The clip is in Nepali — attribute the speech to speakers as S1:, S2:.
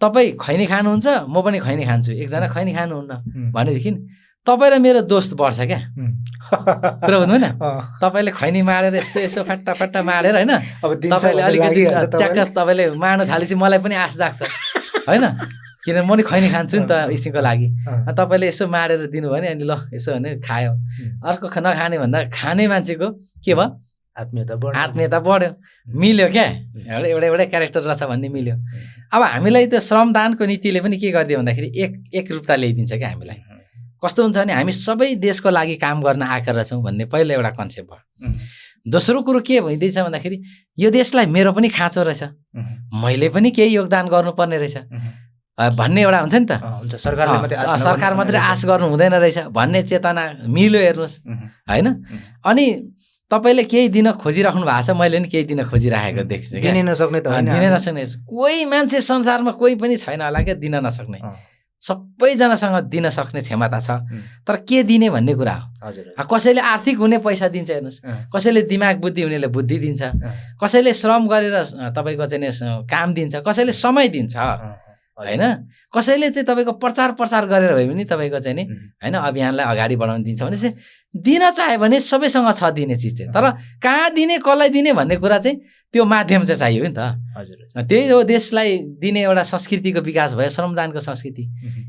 S1: तपाईँ खैनी खानुहुन्छ म पनि खैनी खान्छु एकजना खैनी खानुहुन्न भनेदेखि तपाईँ र मेरो दोस्त बढ्छ क्या कुरा बुझ्नु होइन तपाईँले खैनी माडेर यसो यसो फाट्टा फाट्टा माडेर होइन तपाईँले अलिकति च्याक्क तपाईँले माड्नु थालेपछि मलाई पनि आश जाग्छ होइन किनभने म नि खैनी खान्छु नि त एकछिनको लागि तपाईँले यसो माडेर दिनुभयो भने अनि ल यसो भने खायो अर्को नखाने भन्दा खाने मान्छेको के भयो आत्मीयता बढ्यो मिल्यो क्या एउटा एउटा क्यारेक्टर रहेछ भन्ने मिल्यो अब हामीलाई त्यो श्रमदानको नीतिले पनि के गरिदियो भन्दाखेरि एकरूपता ल्याइदिन्छ क्या हामीलाई कस्तो हुन्छ भने हामी सबै देशको लागि काम गर्न आएका रहेछौँ भन्ने पहिलो एउटा कन्सेप्ट भयो दोस्रो कुरो के भइदिन्छ भन्दाखेरि यो देशलाई मेरो पनि खाँचो रहेछ मैले पनि केही योगदान गर्नुपर्ने रहेछ भन्ने एउटा हुन्छ नि त सरकार मात्रै आश गर्नु हुँदैन रहेछ भन्ने चेतना मिल्यो हेर्नुहोस् होइन अनि तपाईँले केही दिन खोजिराख्नु भएको छ मैले पनि केही दिन खोजिराखेको देख्छु
S2: दिन नसक्ने त
S1: दिन नसक्ने कोही मान्छे संसारमा कोही पनि छैन होला क्या दिन नसक्ने सबैजनासँग दिन सक्ने क्षमता छ तर के दिने भन्ने कुरा हो कसैले आर्थिक हुने पैसा दिन्छ हेर्नुहोस् कसैले दिमाग बुद्धि हुनेले बुद्धि दिन्छ कसैले श्रम गरेर तपाईँको चाहिँ काम दिन्छ कसैले समय दिन्छ होइन कसैले चाहिँ तपाईँको प्रचार गरेर भयो भने तपाईँको चाहिँ नि होइन अभियानलाई अगाडि बढाउन दिन्छ भने चाहिँ दिन चाह्यो भने सबैसँग छ दिने चिज चाहिँ तर कहाँ दिने कसलाई दिने भन्ने कुरा चाहिँ त्यो माध्यम चाहिँ चाहियो नि त त्यही हो देशलाई दिने एउटा संस्कृतिको विकास भयो श्रमदानको संस्कृति